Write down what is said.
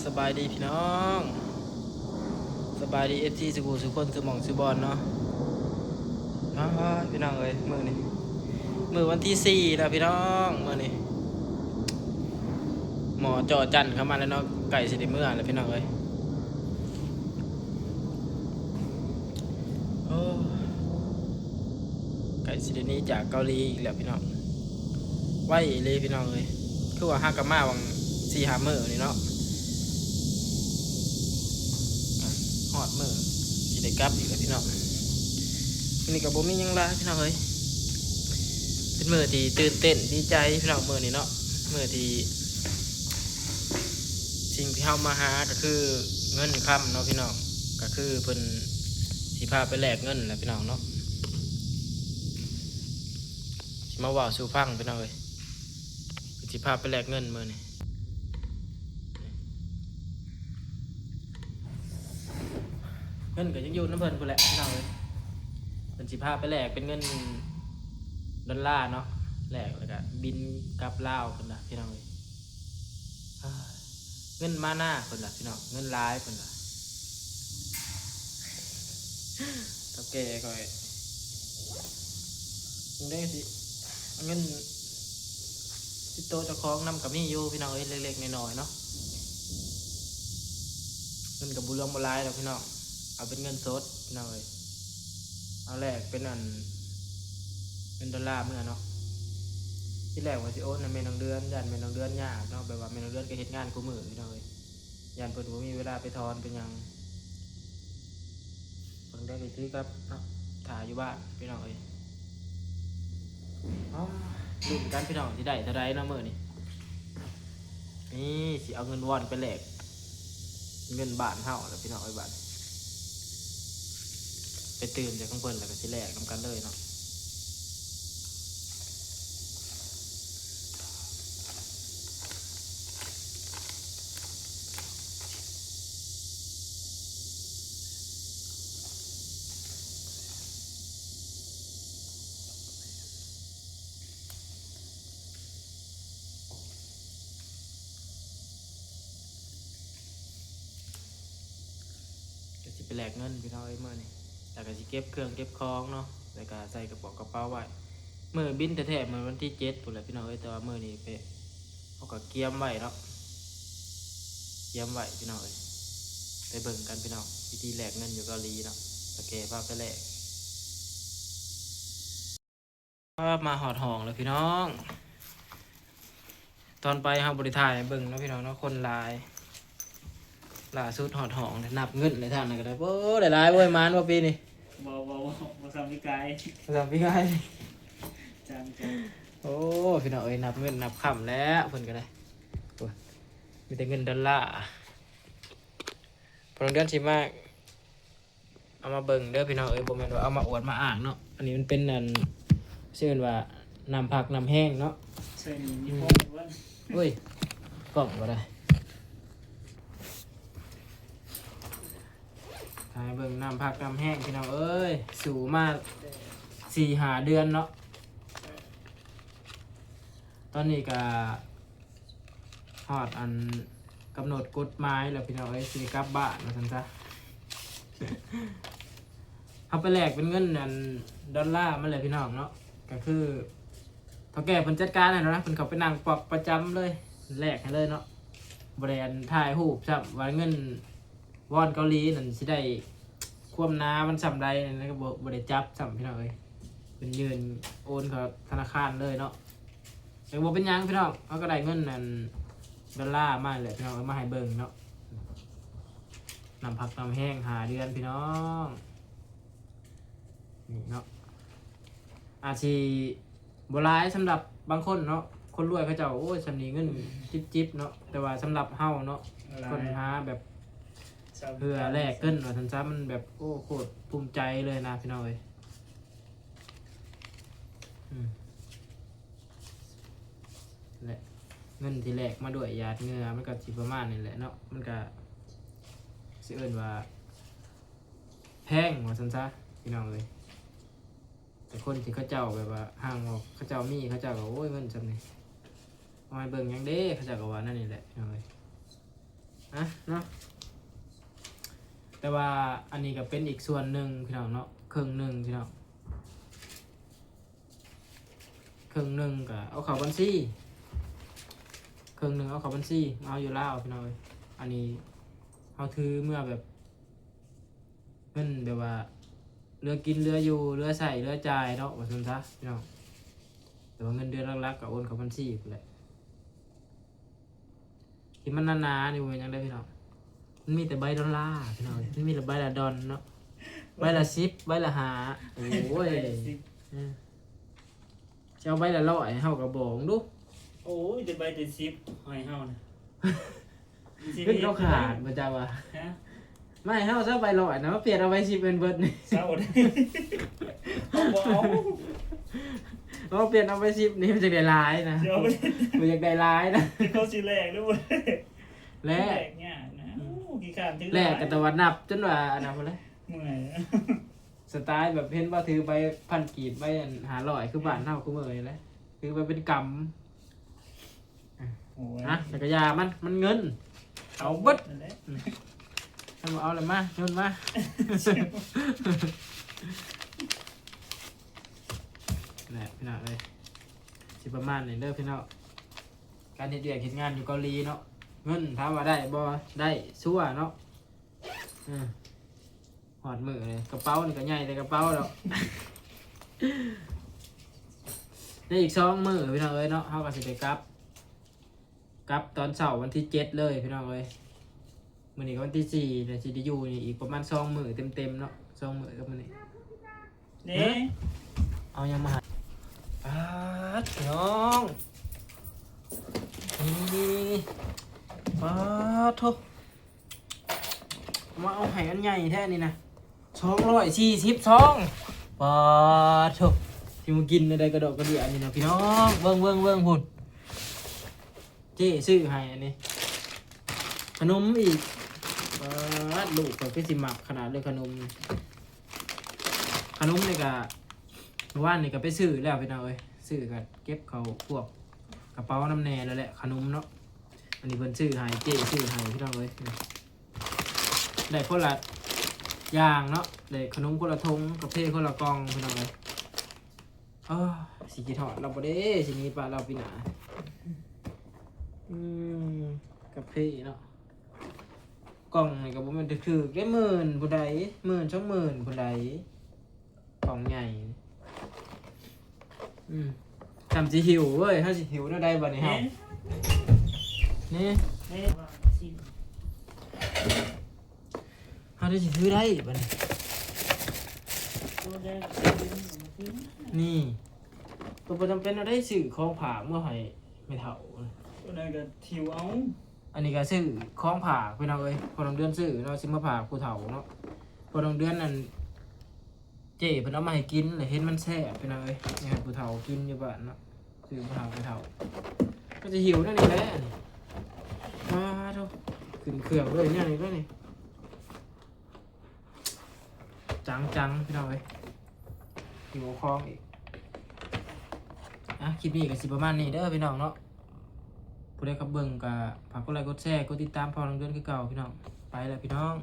ສະບາຍດີພີ່ນ້ອງ ສະບາຍດີເອັຟຊີ ສູ່ຜູ້ສູ່ຄົນ ສູ່ໝ່ອງສູ່ບ່ອນເນາະ. ອ້າ ພີ່ນ້ອງເອີຍ ມື້ນີ້ມື້ວັນທີສີ່ແລ້ວພີ່ນ້ອງ ມື້ນີ້ໝໍເຈາະຈັນເຂົ້າມາແລ້ວເນາະ ໃກ້ຊິໄດ້ເມືອແລ້ວພີ່ນ້ອງເອີຍ. ໂອ້ ໃກ້ຊິໄດ້ໜີຈາກເກົາຫຼີອີກແລ້ວພີ່ນ້ອງ ໄວອີ່ຫຼີພີ່ນ້ອງເອີຍ. ຄືວ່າຫາກະມາຫວ່າງສີ່ຫ້າມື້ນີ້ເນາະ ຮອດມື້ຊິໄດ້ກັບອີກແລ້ວພີ່ນ້ອງ. ມື້ນີ້ກະບໍ່ມີຫຍັງຫຼາຍພີ່ນ້ອງເອີຍ ເປັນມື້ທີ່ຕື່ນເຕັ້ນດີໃຈພີ່ນ້ອງ ມື້ນີ້ເນາະ ມື້ທີ່ ສິ່ງທີ່ເຮົາມາຫາກະຄືເງິນຄຳເນາະພີ່ນ້ອງ ກະຄືເພິ່ນຊິພາໄປແລກເງິນແຫຼະພີ່ນ້ອງເນາະ. ຊິມາເວົ້າສູ່ຟັງພີ່ນ້ອງເອີຍ ເພິ່ນຊິພາໄປແລກເງິນມື້ນີ້. ເງິນກະຍັງຢູ່ນຳເພິ່ນພຸ້ນແຫຼະພີ່ນ້ອງເອີຍ ເພິ່ນຊິພາໄປແລກເປັນເງິນດອນລາເນາະ ແລກແລ້ວກະບິນກັບລາວພຸ້ນລະພີ່ນ້ອງເອີຍ. ເງິນມານາເພິ່ນລະພີ່ນ້ອງ ເງິນຫຼາຍເພິ່ນລະ. ເຖົ້າແກ່ຂ້ອຍ ຈັ່ງໃດຊິເອົາເງິນຕິດໂຕເຈົ້າຂອງນຳກະມີຢູ່ພີ່ນ້ອງເອີຍ ເລັກໆນ້ອຍໆເນາະ. ເງິນກະບໍ່ຫຼວງບໍ່ຫຼາຍດອກພີ່ນ້ອງ ເອົາເປັນເງິນສົດພີ່ນ້ອງເອີຍ ເອົາແລກເປັນອັນ ເງິນດອນລາເມືອເນາະ. ທີແລກວ່າຊິໂອນໃຫ້ແມ່ນ້ອງເດືອນ ຢ້ານແມ່ນ້ອງເດືອນຍາກເນາະ ແບບວ່າແມ່ນ້ອງເດືອນກະເຮັດງານຄູ່ມື້ພີ່ນ້ອງເອີຍ ຢ້ານເພິ່ນບໍ່ມີເວລາໄປຖອນໄປຫຍັງ. ເບິ່ງໄດ້ໄປຖືກັບເນາະ ຖ້າຢູ່ບ້ານພີ່ນ້ອງເອີຍ. ອໍ ລຸ້ນກັນພີ່ນ້ອງ ຊິໄດ້ເທົ່າໃດເນາະມື້ນີ້. ນີ້ຊິເອົາເງິນວອນໄປແລກເງິນບ້ານເຮົາແລ້ວພີ່ນ້ອງເອີຍ ບາດນີ້ໄປຕື່ມຈາກຂອງເພິ່ນແລ້ວກະຊິແລກນຳກັນເລີຍເນາະ. ກະຊິໄປແລກເງິນພີ່ນ້ອງເອີຍມື້ນີ້ ແລ້ວກະຊິເກັບເຄື່ອງເກັບຂອງເນາະ ແລ້ວກະໃສ່ກະເປົາກະເປົາໄວ້. ມື້ບິນແທ້ໆມື້ວັນທີເຈັດພຸ້ນແຫຼະພີ່ນ້ອງເອີຍ ແຕ່ວ່າມື້ນີ້ໄປ ເຮົາກະກຽມໄວ້ເນາະ ກຽມໄວ້ພີ່ນ້ອງເອີຍ. ໄປເບິ່ງກັນພີ່ນ້ອງ ວິທີແລກເງິນຢູ່ເກົາຫຼີເນາະ ເຖົ້າແກ່ພາໄປແລກ. ມາຮອດຫ້ອງແລ້ວພີ່ນ້ອງ ຕອນໄປເຮົາບໍ່ໄດ້ຖ່າຍໃຫ້ເບິ່ງເນາະພີ່ນ້ອງເນາະ ຄົນຫຼາຍ. ລ່າສຸດຮອດຫ້ອງແລ້ວ ນັບເງິນແລ້ວທາງນັ້ນກະໄດ້. ໂອ້ ໄດ້ຫຼາຍເວີຍ ໝານບໍ່ປີນີ້? ບໍ່ ບໍ່ ບໍ່ ບໍ່ສ່ຳປີກາຍ ບໍ່ສ່ຳປີກາຍ. ຈ້າງ ຈ້າງ ໂອ້ ພີ່ນ້ອງເອີຍ ນັບເງິນນັບຄຳແລ້ວເພິ່ນກະໄດ້. ໂອ້ ມີແຕ່ເງິນດອນລາ. ພໍນ້ອງເດືອນຊິມາ ເອົາມາເບິ່ງເດີພີ່ນ້ອງເອີຍ ບໍ່ແມ່ນວ່າເອົາມາອວດມາອ້າງເນາະ. ອັນນີ້ມັນເປັນອັນ ເອີ້ນວ່ານ້ຳພັກນ້ຳແຮງເນາະ. ໃສ່ນີ້ມີຂອງຢູ່ບໍ່? ໂອ້ຍ ກ້ອງບໍ່ໄດ້ ຖ່າຍເບິ່ງນ້ຳພັກນ້ຳແຮງພີ່ນ້ອງເອີຍ ສູ້ມາສີ່ຫ້າເດືອນເນາະ. ຕອນນີ້ກະ ຮອດອັນກຳນົດກົດໝາຍແລ້ວພີ່ນ້ອງເອີຍ ຊິໄດ້ກັບບ້ານວ່າຊັ້ນຊະ. ເຮົາໄປແລກເປັນເງິນອັນດອນລາມາແລ້ວພີ່ນ້ອງເນາະ ກະຄືເຖົ້າແກ່ເພິ່ນຈັດການໃຫ້ແລ້ວນະ ເພິ່ນເຂົ້າໄປນັ່ງປອກປະຈຳເລີຍ ແລກໃຫ້ເລີຍເນາະ ບໍ່ໄດ້ອັນຖ່າຍຮູບຊ້ຳ ວ່າເງິນ ວອນເກົາຫຼີນັ້ນຊິໄດ້ຄວາມໜາມັນສ່ຳໃດນັ້ນກະບໍ່ ບໍ່ໄດ້ຈັບຊ້ຳພີ່ນ້ອງເອີຍ ເພິ່ນຍື່ນໂອນເຂົ້າທະນາຄານເລີຍເນາະ. ແຕ່ກະບໍ່ເປັນຫຍັງພີ່ນ້ອງ ເຮົາກະໄດ້ເງິນອັນດອນລາມາແຫຼະພີ່ນ້ອງເອີຍ ມາໃຫ້ເບິ່ງເນາະ. ນ້ຳພັກນ້ຳແຮງຫ້າເດືອນພີ່ນ້ອງ ນີ້ເນາະ ອາດຊິ ບໍ່ຫຼາຍສຳລັບບາງຄົນເນາະ ຄົນລວຍເຂົາເຈົ້າ ໂອ້ຍ ສ່ຳນີ້ເງິນຈິບໆເນາະ ແຕ່ວ່າສຳລັບເຮົາເນາະ ຄົນຫາແບບເພື່ອແລກເງິນວ່າຊັ້ນຊະ ມັນແບບ ໂອ້ ໂຄດພູມໃຈເລີຍນະພີ່ນ້ອງເອີຍ. ອືມ ແລະ ເງິນທີ່ແລກມາດ້ວຍຫຍາດເຫຍື້ອ ມັນກະຊິປະມານນີ້ແຫຼະເນາະ ມັນກະຊິເອີ້ນວ່າ ແພງວ່າຊັ້ນຊະພີ່ນ້ອງເອີຍ. ແຕ່ຄົນທີ່ເຂົາເຈົ້າແບບວ່າຮ່າງອອກ ເຂົາເຈົ້າມີ ເຂົາເຈົ້າກະ ໂອ້ຍ ເງິນສ່ຳນີ້ ເອົາໃຫ້ເບິ່ງຫຍັງເດ ເຂົາເຈົ້າກະວ່າແນວນີ້ແຫຼະພີ່ນ້ອງເອີຍ. ນະເນາະ ແຕ່ວ່າອັນນີ້ກໍເປັນອີກສ່ວນໜຶ່ງພີ່ນ້ອງເນາະ ເຄິ່ງໜຶ່ງພີ່ນ້ອງ ເຄິ່ງໜຶ່ງກໍເອົາເຂົ້າບັນຊີ ເຄິ່ງໜຶ່ງເອົາເຂົ້າບັນຊີ ເອົາຢູ່ລາວພີ່ນ້ອງເອີຍ. ອັນນີ້ເຮົາຖືເມືອແບບ ເງິນແບບວ່າເຫຼືອກິນເຫຼືອຢູ່ ເຫຼືອໃຊ້ເຫຼືອຈ່າຍເນາະ ວ່າຊັ້ນຊະພີ່ນ້ອງ. ແຕ່ວ່າເງິນເດືອນຫຼັກໆກໍໂອນເຂົ້າບັນຊີພຸ້ນແຫຼະ. ທີ່ມັນໜາໆນີ້ບໍ່ແມ່ນຫຍັງເດ້ພີ່ນ້ອງ ມັນມີແຕ່ໃບດອນລາພີ່ນ້ອງ ມັນມີແຕ່ໃບລະດອນເນາະ ໃບລະສິບ ໃບລະຫ້າ ໂອ້ຍ ໃບລະສິບ ເອີ ຊິເອົາໃບລະຮ້ອຍໃຫ້ເຮົາກໍບອກດູ. ໂອ້ຍ ແຕ່ໃບແຕ່ສິບໃຫ້ເຮົານະ ເງິນເຂົາຂາດບໍ່ເຈົ້າວ່າ ຮະ ມາໃຫ້ເຮົາຊະໃບຮ້ອຍນະ ມາປ່ຽນເອົາໃບສິບແມ່ນເບິດນີ້ ເຊົາໄດ້ ເຮົາບໍ່ເອົາ ເຮົາປ່ຽນເອົາໃບສິບນີ້ມັນຈັ່ງໄດ້ຫຼາຍນະ ຊິເອົາໄປ ບໍ່ຢາກໄດ້ຫຼາຍນະ ເຂົາຊິແລກຫຼືບໍ່ແລກ ແລກ ແລກຍາກນະ ໂອ້ ຂີ້ຄ້ານຖືຫຼາຍ ແລກກໍແຕ່ວ່ານັບຈົນວ່າອັນນັ້ນພຸ້ນແຫຼະ ເມື່ອຍ. ສະໄຕລ໌ແບບເຫັນບໍ່ ຖືໃບພັນກີບ ໃບອັນຫ້າຮ້ອຍ ຄືບ້ານເຮົາຄືມື້ນີ້ແຫຼະ ຖືໄປເປັນກຳ. ໂອ້ຍ ນະ ຈັກກະຢາມັນ ມັນເງິນ ເອົາເບິດ ເອົາເບິດນັ້ນແຫຼະ ອືມ ຄັນບໍ່ເອົາລະມາ ໂຍນມາ ແຫຼະພີ່ນ້ອງເອີຍ ຊິປະມານນີ້ເດີພີ່ນ້ອງ. ການເຮັດວຽກເຮັດງານຢູ່ເກົາຫຼີເນາະ ເງິນຖາມວ່າໄດ້ບໍ່ ໄດ້ ຊັວເນາະ ເອີ. ຮອດມື້ເລີຍ ກະເປົານີ້ກະໃຫຍ່ແຕ່ກະເປົາດອກ ໄດ້ອີກສອງມື້ພີ່ນ້ອງເອີຍເນາະ ເຮົາກໍຊິໄດ້ກັບ ກັບຕອນເຊົ້າວັນທີເຈັດເລີຍພີ່ນ້ອງເອີຍ. ມື້ນີ້ກໍວັນທີສີ່ແລ້ວ ຊິໄດ້ຢູ່ນີ້ອີກປະມານສອງມື້ເຕັມໆເນາະ ສອງມື້ກັບມື້ນີ້ ເດ້ ເອີ ເອົາຫຍັງມາໃຫ້ ປາດ ພີ່ນ້ອງ ນີ້ ປາດໂທ້ ມາເອົາໃຫ້ອັນໃຫຍ່ແທ້ນີ້ນະ ສອງຮ້ອຍສີ່ສິບຊອງ ປາດໂທ້ ຊິມາກິນແນວໃດກະດອກກະເດຍນີ້ນະພີ່ນ້ອງ ເບິ່ງ ເບິ່ງ ເບິ່ງພຸ້ນ ເຈ້ຊື້ໃຫ້ອັນນີ້ ຂະໜົມອີກ ປາດ ລູກຂ້ອຍຄືຊິມັກຂະໜາດເລີຍຂະໜົມ ຂະໜົມນີ້ກະ ມື້ວານນີ້ກໍໄປຊື້ແລ້ວພີ່ນ້ອງເອີຍ ຊື້ກໍເກັບເຂົ້າພວກກະເປົານຳແດ່ແລ້ວແຫຼະ ຂະໜົມເນາະ. ອັນນີ້ເພິ່ນຊື້ໃຫ້ ເຈ້ຊື້ໃຫ້ພີ່ນ້ອງເອີຍ ໄດ້ຄົນລະຢ່າງເນາະ ໄດ້ຂະໜົມຄົນລະຖົງ ກາເຟຄົນລະກ່ອງພີ່ນ້ອງເອີຍ. ເອີ ຊິຄິດຮອດລາວບໍ່ເດ້ ຊິໜີປະລາວປີໜ້າ. ອືມ ກາເຟເນາະ ກ່ອງນີ້ກໍບໍ່ແມ່ນຖືກໆເດ້ ໝື່ນຜູ້ໃດ ໝື່ນສອງໝື່ນຜູ້ໃດ ຂອງໃຫຍ່ ອືມ ຊ່ຳຊິຫິວເວີຍ ເຮົາຊິຫິວແນວໃດບັດນີ້ເຮົາ ເອີ ນີ້ ເອີ ເຮົາໄດ້ຊິຖືໄດ້ບັດນີ້ ໂຕໃດກໍຊື້ ນີ້ ກໍບໍ່ຈຳເປັນເຮົາໄດ້ຊື້ຂອງຝາກເມືອໃຫ້ແມ່ເຖົ້າ ໂຕໃດກໍຫິວເອົາ ອັນນີ້ກໍຊື້ຂອງຝາກພີ່ນ້ອງເອີຍ ພໍ່ນ້ອງເດືອນຊື້ເນາະ ຊິມາຝາກຜູ້ເຖົ້າເນາະ ພໍ່ນ້ອງເດືອນນັ້ນ ເຈ້ເພິ່ນເອົາມາໃຫ້ກິນ ແລ້ວເຫັນມັນແຊບພີ່ນ້ອງເອີຍ ຢາກໃຫ້ຜູ້ເຖົ້າກິນຢູ່ບ້ານເນາະ ຊື້ມາໃຫ້ຜູ້ເຖົ້າ ກໍຊິຫິວແນວນີ້ແຫຼະ ປາໂທ້ ຂຶ້ນເຄື່ອງເລີຍແນວນີ້ເລີຍນີ້ ຈັງໆ ພີ່ນ້ອງເອີຍ ຫິວຂອງອີກ ອ່ະ ຄລິບນີ້ກໍຊິປະມານນີ້ເດີພີ່ນ້ອງເນາະ ຜູ້ໃດເຂົ້າເບິ່ງກໍຝາກກົດໄລກົດແຊ ກົດຕິດຕາມພໍ່ນ້ອງເດືອນຄືເກົ່າພີ່ນ້ອງ ໄປແລ້ວພີ່ນ້ອງ.